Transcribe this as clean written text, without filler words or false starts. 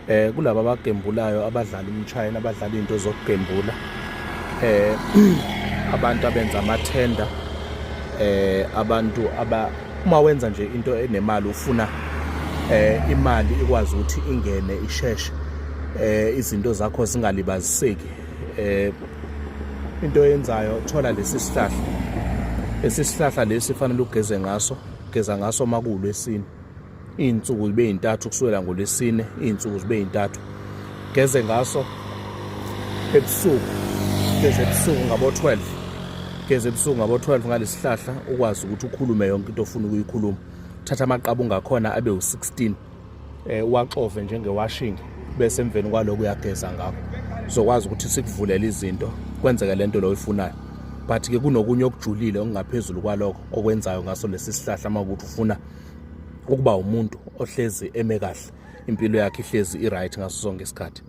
Kulaba abagembulayo, abadlala umshayina, abadlala izinto zokugembula, abantu abenza amathenda, abantu aba uma wenza nje into enemali, ufuna imali ikwazi ukuthi ingene isheshe, izinto zakho zingalibaziseki, into oyenzayo, thola lesi sihlahla. Lesi sihlahla lesi fanele ugeze ngaso, geza ngaso makuwulwesine, iy'nsuku zibe yintathu kusukela ngolwesine, iy'nsuku zibe yintathu, geze ngaso ebusuku, geze ebusuku ngabo-12, geze ebusuku ngabo-12 ngalesihlahla, ukwazi ukuthi ukhulume yonke into ofuna ukuyikhuluma. Thatha amaqabunga akhona abe u-16, uwaxove njenge-washing, bese emveni kwaloko uyageza ngakho. Uzokwazi ukuthi sikuvulele izinto, kwenzeke lento lo oyifunayo. But ke kunokunye okujulile okungaphezulu kwaloko okwenzayo ngaso lesi sihlahla uma ukuthi ufuna ukuba umuntu ohlezi eme kahle, impilo yakhe ihlezi i-right ngaso sonke isikhathi.